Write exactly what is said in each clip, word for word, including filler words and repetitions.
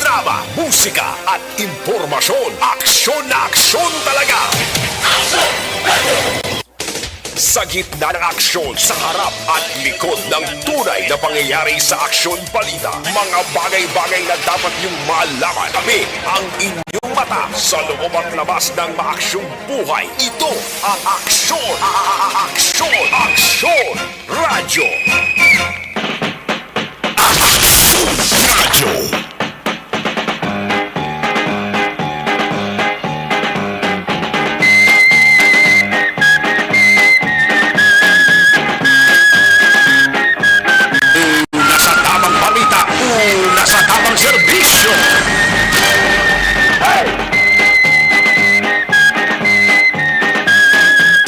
Tama, musika at impormasyon. Aksyon na aksyon talaga. Sa gitna ng aksyon, sa harap at likod ng tunay na pangyayari sa aksyon balita, mga bagay-bagay na dapat niyong malaman. Kami ang inyong mata sa loob at labas ng maaksyong buhay. Ito ang Aksyon, a- a- a- Aksyon, Aksyon Radyo. Aksyon Radyo. Una sa tamang balita, una sa tamang serbisyo.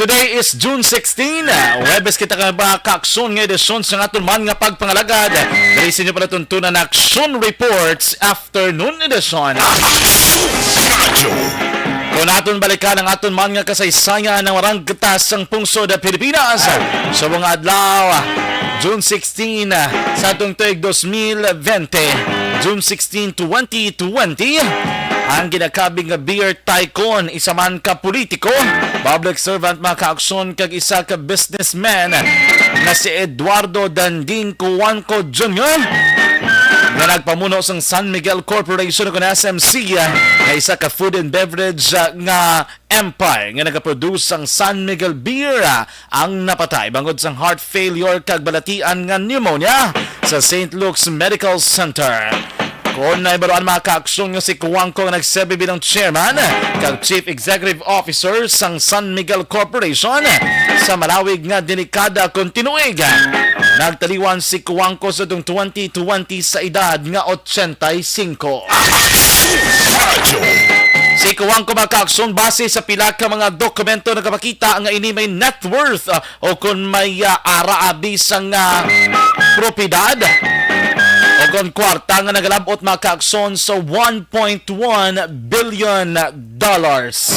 Today is June sixteen, Huwebes kita, ka mga kaakson, nga edisyon sa aton man nga pagpangalagad. Diri sa inyo palatuntunan na Aksyon Reports Afternoon Edition. Kung aton balikan ang aton man nga kasaysayan, ng warang gatas sang pungsod Pilipinas sa mga adlaw, June sixteen, sa atong tuig dos mil bente, June sixteen, twenty twenty, ang ginakabig nga beer tycoon, isa man ka politiko, public servant, mga kaakson, kag isa ka businessman nga si Eduardo Danding Cuanco Junior, nga nagpamuno sang San Miguel Corporation o kon S M C, nga isa ka food and beverage, ah, nga empire nga nagaproduce sang San Miguel Beer, ah, ang napatay bangod sang heart failure kag balatian nga pneumonia sa Saint Luke's Medical Center. Kon nahibaluan, mga kaakson, nga si Cuanco nga nagserbi bilang chairman kag chief executive officer sang San Miguel Corporation sa malawig nga delikada kon tinuig, nagtaliwan si Cuanco sa tuong twenty twenty sa edad nga ochenta y cinco. Si Cuanco, mga kaakson, base sa pila ka mga dokumento, nagapakita nga ini may net worth, ah, o kon may, ah, ara abi sang, ah, propiedad o kon kwarta nga nagalabot, mga kaakson, sa one point one billion dollars.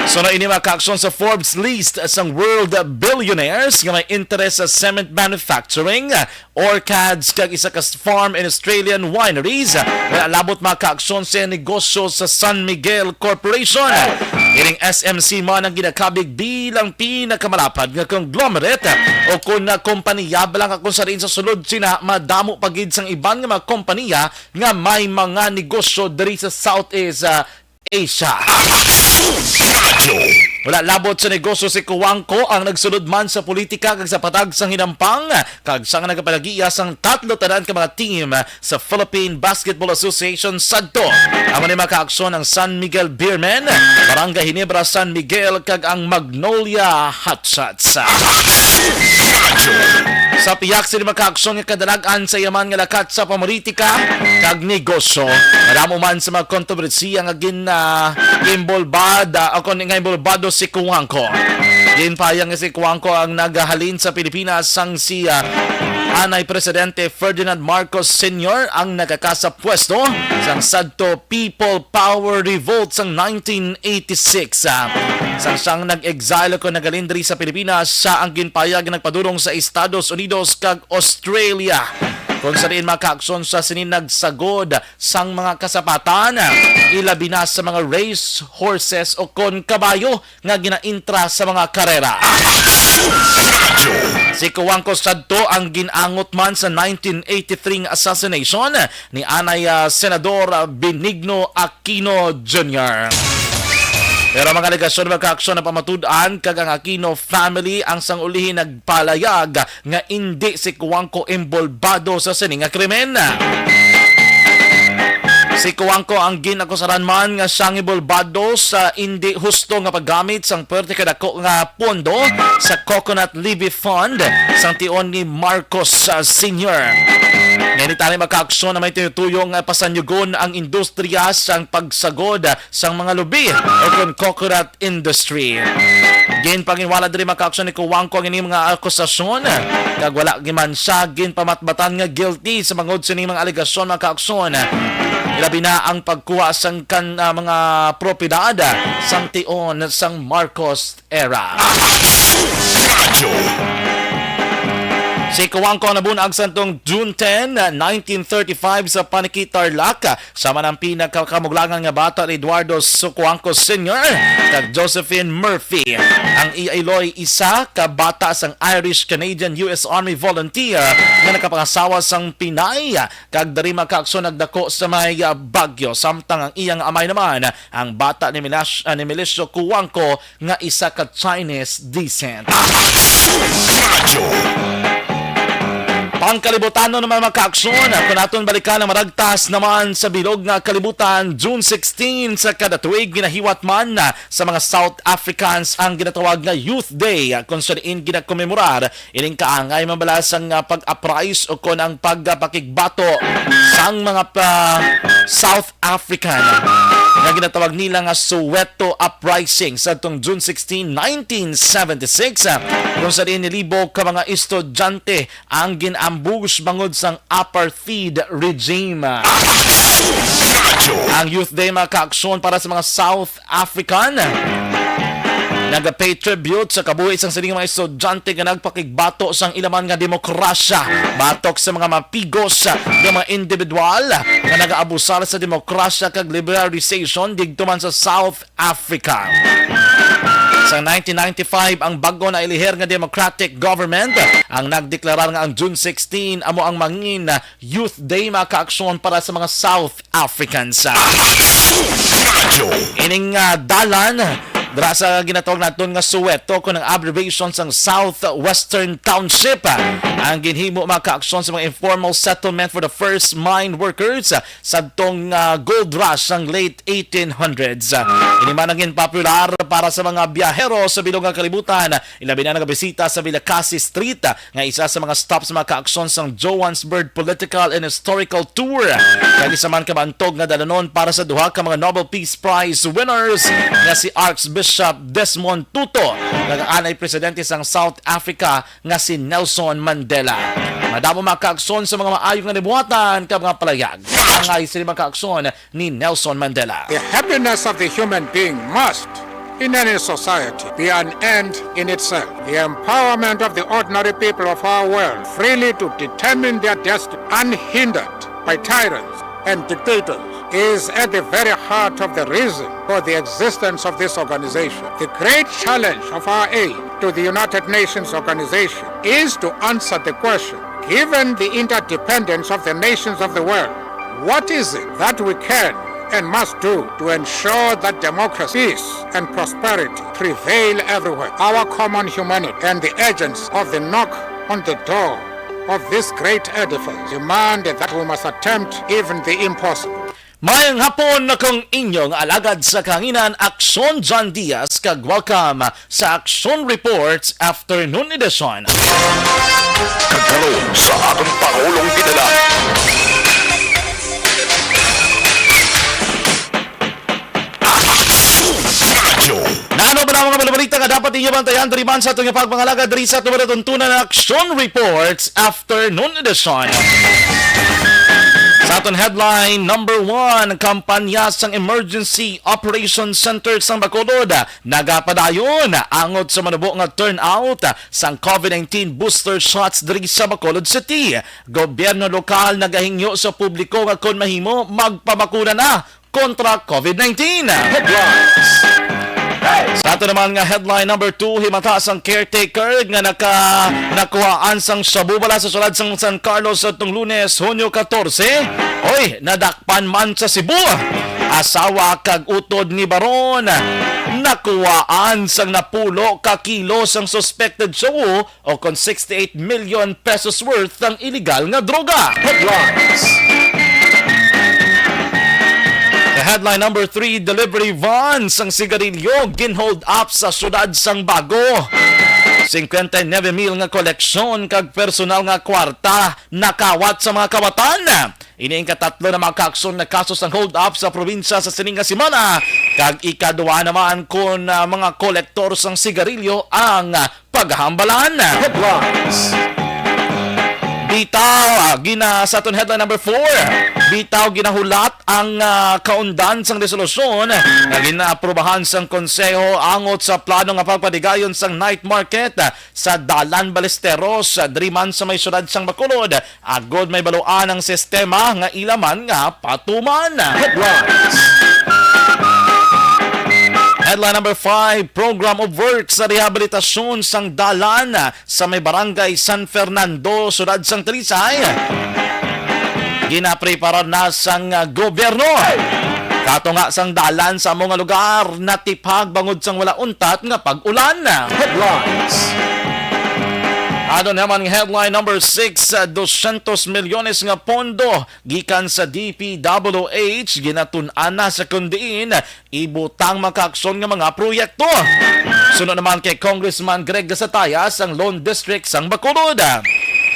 So, na ini, mga kaakson, sa Forbes list sang world billionaires nga may interest sa cement manufacturing, orchards, kag isa ka farm in Australian wineries. Wala labot, mga kaakson, sa negosyo sa San Miguel Corporation. Ining S M C man ang ginakabig bilang pinakamalapad nga conglomerate o kon na kompaniya, bala nga kung sa diin sa sulod sina madamo pa gid sang iban nga mga kompaniya nga may mga negosyo diri sa Southeast, ah, Asia. Wala labot sa negosyo si Cuanco ang nagsulod man sa politika kag sa patag sang hinampang, kag sang nagapalagiya sang tatlo tanan ka mga team sa Philippine Basketball Association sadto. Amo ni, mga kaakson, ang San Miguel Beermen, Barangay Ginebra San Miguel, kag ang Magnolia Hotshots. Sa pihak sini, mga kaakson, nga kadalag-an sa iya man nga lakat sa pamolitika kag negosyo, madamo man sa mga kontrobersiya nga gin, ah, imbolbada o kon nga imbolbado si Cuanco. Ginpahayag nga si Cuanco ang nagahalin sa Pilipinas sang si, ah, anay Presidente Ferdinand Marcos Senior ang nakakasap pwesto sang sadto People Power Revolt sang nineteen eighty-six. Ah, sang siyang nag-exile o kon nagalindri sa Pilipinas, siya ang ginpahayag nga nagpadulong sa Estados Unidos kag Australia, kung sa diin, mga kaakson, sa sini nagsagod sang mga kasapatan, ilabi na sa mga race horses o kon kabayo nga ginaintra sa mga karera. Si Cuanco sadto ang gin-angot man sa nineteen eighty-three nga assassination ni anay, ah, Senador, ah, Benigno Aquino Junior. Pero mga alegasyon, mga kaakson, napamatud-an kag ang Aquino family ang sang ulihi nagpalayag nga indi si Cuanco imbolbado sa sini nga krimen. Si Cuanco ang gin-akusaran man nga siyang imbolbado sa indi husto nga paggamit sang pwerte kadako nga pondo sa Coconut Levy Fund sang tion ni Marcos, ah, Senior. Nga ini tani makaaksyon na may tinutuyo nga pasanyugon ang industriya sang pagsagod sang mga lubi o kon coconut industry. Ginpanginwala diri, mga kaakson, ni Cuanco ang ini mga akusasyon, kag wala giman siya ginpamatbatan nga guilty sa bangod sini mga alegasyon, mga kaakson. Ilabi na ang pagkuha sang kan, ah, mga propiedad sang tion sang Marcos era. Radyo. Si Cojuangco ang nabunag sa atong June ten, nineteen thirty-five sa Paniqui, Tarlac. Sama ang pinakakamuglangan nga bata ni Eduardo Cojuangco Senior kag Josephine Murphy. Ang iya iloy isa ka bata sang Irish Canadian U S Army volunteer nga nakapangasawa sang Pinay kag diri, mga kaakson, nagdako sa may, ah, Baguio, samtang ang iyang amay naman ang bata ni Milas-, ah, ni Milicio Cojuangco nga isa ka Chinese descent. Radyo. Pangkalibutano naman, mga kaakson, kung aton balikan ang maragtas naman sa bilog nga kalibutan, June sixteen sa kada tuig ginahiwat man sa mga South Africans ang ginatawag nga Youth Day, kung sa diin ginakomemorar ining kaangay mabala sang, ah, pag-uprise o kon ang pagpakigbato sang mga pa South African nga ginatawag nila nga Soweto Uprising sa tong June sixteen, nineteen seventy-six, ah, kung sa diin nilibo ka mga estudyante ang gin-ambush bangod sang apartheid regime. Ang Youth Day, mga kaaksyon, para sa mga South African nagapay tribute sa kabuhi sang sining mga estudyante nga nagpakigbato sang ilaman nga demokrasya batok sa mga mapigos nga mga individual nga nagaabusar sa demokrasya kag liberalization didto man sa South Africa. Sa nineteen ninety-five, ang bag-o na iliher nga democratic government ang nagdeklarar nga ang June sixteen amo ang mangin Youth Day, mga kaaksyon, para sa mga South Africans. Ining, ah, dalan dira sa ginatawag naton nga Soweto, kung ang abbreviation sang South Western Township, ah, ang ginhimo, mga kaaksyon, sa mga informal settlement for the first mine workers, ah, sadtong, ah, gold rush sang late eighteen hundreds. Ah, ini man ang ginpopular para sa mga biyahero sa bilog nga kalibutan, ilabi na nagabisita sa Vilacasi Street, ah, nga isa sa mga stop sa mga kaaksyon sang Johannesburg Political and Historical Tour. Kag isa man ka bantog nga dalanon para sa duha ka mga Nobel Peace Prize winners nga si Archbishop Desmond Tutu kag ang anay presidente sang South Africa nga si Nelson Mandela. Madamo, mga kaaksyon, sa mga maayo nga nabuhatan kag mga palayag. Angay sini, mga kaaksyon, ni Nelson Mandela. The happiness of the human being must, in any society, be an end in itself. The empowerment of the ordinary people of our world freely to determine their destiny, unhindered by tyrants and dictators, is at the very heart of the reason for the existence of this organization. The great challenge of our aid to the United Nations Organization is to answer the question, given the interdependence of the nations of the world, what is it that we can and must do to ensure that democracy, peace, and prosperity prevail everywhere? Our common humanity and the urgency of the knock on the door of this great edifice demand that we must attempt even the impossible. Mayong hapon, akong inyong alagad sa kahanginan, Aksyon John Diaz, kag welcome sa Aksyon Reports Afternoon Edition. Kag karon sa atong Pangulong Ginala. Aksyon Radyo. Nano ba na mga balabalita nga dapat ninyo bantayan diri man sa atong pagpangalaga diri sa atong manatuntunan nga Aksyon Reports Afternoon Edition? Sa aton headline number one, kampanya sang Emergency Operation Center sang Bacolod nagapadayon angot sa manubo nga turnout sang COVID nineteen booster shots diri sa Bacolod City. Gobyerno lokal nagahingyo sa publiko nga kon mahimo, magpabakuna na kontra COVID nineteen. Headlines. Sa ato naman nga headline number two, himata sang caretaker nga naka-, nakuhaan sang shabu bala sa syudad sang San Carlos sa tong Lunes, Hunyo katorse. Oy, nadakpan man sa Cebu. Asawa kag utod ni Baron nakuhaan sang napulo ka kilo sang suspected shabu o kon sixty-eight million pesos worth ang iligal nga droga. Headlines. Sa headline number three, delivery van sang sigarilyo gin-hold up sa siyudad sang Bago. Cincuenta y nueve mil nga koleksyon kag personal nga kwarta nakawat sa mga kawatan. Ini ang katatlo na mga kaaksyon nga kaso sang hold up sa probinsya sa sining nga semana, kag ikaduwa naman kon, ah, mga kolektor sang sigarilyo ang, ah, paghambalan. Headlines. Bitaw, ah, gina-, sa aton headline number four, bitaw ginahulat ang, ah, kaundan sang resolusyon nga ginaaprubahan sang Konseho angot sa plano nga pagpatigayon sang night market, ah, sa Dalan Ballesteros, ah, diri man sa may siyudad sang Bacolod, agod may baluan ang sistema nga ila man nga patuman. Headlines. Headline number five, Program of Works sa rehabilitasyon sang dalan sa may Barangay San Fernando, siyudad sang Talisay, ginapreparar na sang, ah, gobyerno. Katunga sang dalan sa amo nga lugar, natiphag bangod sang wala untat nga pag-ulan. Headlines. Ano naman ang headline number six, ah, dosyentos milyones nga pondo gikan sa D P W H ginatun-an na sa kon diin ibutang makaaksyon nga mga proyekto. Suno naman kay Congressman Greg Gasataya sang Lone District sang Bacolod,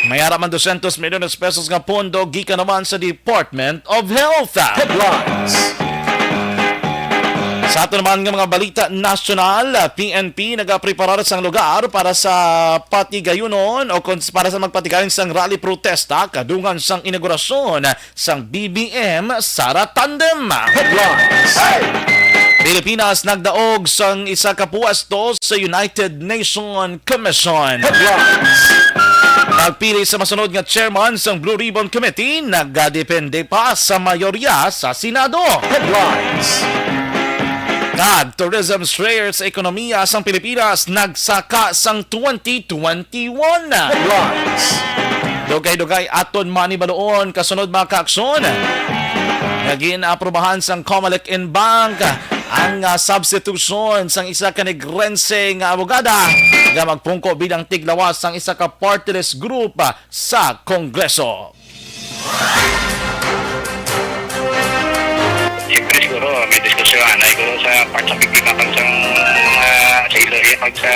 may ara man dosyentos milyones pesos nga pondo gikan naman sa Department of Health. Headlines. Sa ato naman nga mga balita nasyonal, P N P nagapreparar sang lugar para sa patigayunon o kon para sa magpatigayon sang rally protesta kadungan sang inaugurasyon sang B B M Sara Tandem. Headlines. Pilipinas nagdaog sang isa ka puesto sa United Nation Commission. Headlines. Pagpili sa masunod nga chairman sang Blue Ribbon Committee nagadepende pa sa mayorya sa Senado. Headlines. Kag tourism share sa ekonomiya sang Pilipinas nagsaka sang twenty twenty-one. Headlines. Dugay-dugay aton manibaluon kasunod, mga kaaksyon, nga gin-aprobahan sang Comelec en Banc ang, ah, substitution sang isa ka Negrense nga abogada nga magpungko bilang tiglawas sang isa ka partyless group, ah, sa Kongreso. Siyempre, siguro, may diskusyon, ay, siguro, sa part sa biktima kag sa mga, sa ilo, iya, kag sa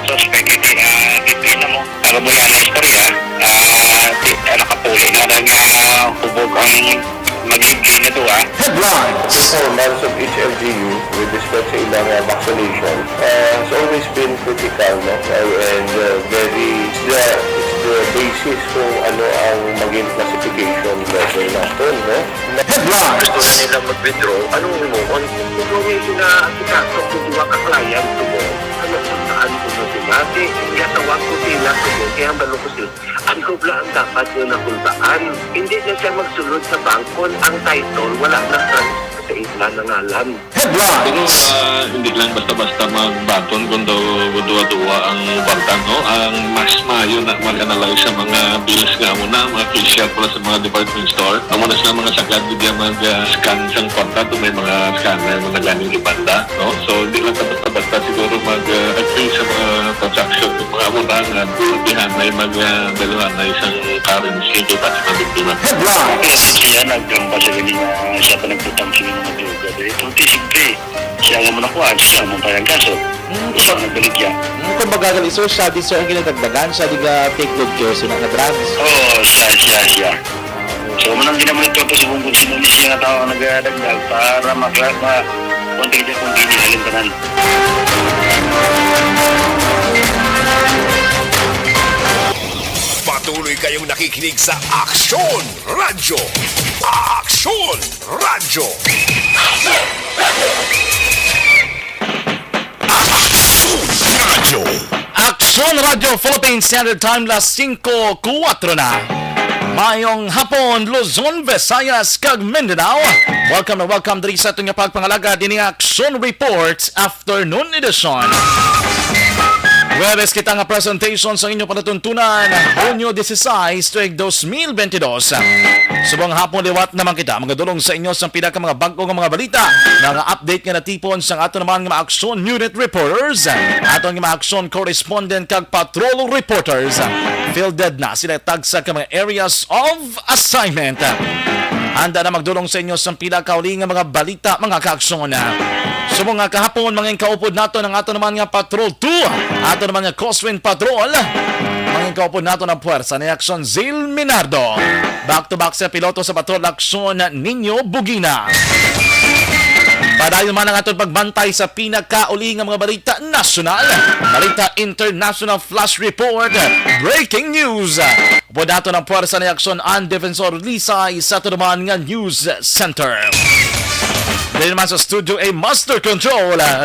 suspect, hindi, ah, di, di na mo. Nakabuhi ang istorya, ah, di, ah, nakapuli na lang, ah, hubog ang mag-ibli na to, ah. Headlines. Performance of H L G U with respect sa ilang, ah, vaccination, ah, has always been critical, no? Uh, and, uh, very, it's the, it's the basis kung ano ang maging classification level natin, no? Headlines. Gusto na nila mag-withdraw. Anong mo? Kung withdraw niya sila, kita, kung duwa ka client ko mo, ano, saan ko na sila? Di, gatawag ko sila ko mo, kaya ang balo ko sila. Ang kubla ang dapat yung nakulbaan. Hindi na siya magsulod sa bangkon. Ang title, wala na trans sa isla na ngalan. Headlines. Pero, ah, hindi lang basta-basta magbaton kung daw duwa-duwa ang ubartan, no? Ang mas maayo na mag-analyze sa mga bills nga amo na, mga cashier pala sa mga department store. Amo na sila mga sagad, di diya mag-, ah, scan sang kwarta, to may mga scanner, mga galing ibanda, no? So, hindi lang basta-basta siguro mag, ah, agree sa mga transaction, yung mga amo na nga, dihanay mag, ah, daluhanay sang currency, di ba, sa mga biktima. Headlines. Kaya siya nagkamba sa galing, ah, siya pa nagputang sa mga droga. Dahil ito, di, siyempre, siya ang manakuan, siya ang mampayang kaso. Mm, siya ang nagbaligya. Mm, kumbaga, gali, sir, siya di, sir, ang ginadagdagan, siya di ga fake blood case, yun ang drugs. Oo, siya, siya, siya. So, manang ginamit ko po sa kung sino ni siya nga tao ang nagdagdag para makla-, ma-, kung tingin kung dinihalin tanan. Patuloy kayong nakikinig sa Aksyon Radyo. Aksyon Radyo. Aksyon Radyo. Aksyon Radyo Philippines Standard Time, las singko kuwatro na. Mayong hapon, Luzon, Visayas, kag Mindanao. Welcome na welcome diri sa aton nga pagpangalagad ini nga Aksyon Report Afternoon Edition. Huwebes kita nga presentation sa inyo palatuntunan, Hunyo dieciséis, tuig dos mil bentidós. Subong hapon liwat naman kita, magadulong sa inyo sa pila ka mga bag-o nga mga balita, mga update nga natipon sa ato naman nga mga aksyon unit reporters, ato nga mga aksyon correspondent kag patrol reporters. Fielded na sila tagsa ka mga areas of assignment. Handa na magdulong sa inyo sa pila ka uli nga mga balita, mga kaaksyon. Subong nga kahapon, mangin kaupod nato ang ato naman nga Patrol two, ato naman nga Crosswind Patrol. Mangin kaupod nato ang puwersa ni Aksyon Zil Minardo. Back to back sa piloto sa Patrol Aksyon, Nino Bugina. Padayon man ang aton pagbantay sa pinakauli nga mga balita nasyonal. Balita international flash report. Breaking news. Upod naton ang Puwersa ni Aksyon, ang Defensor Lisay sa Tunuman nga News Center. Diri naman sa Studio A Master Control,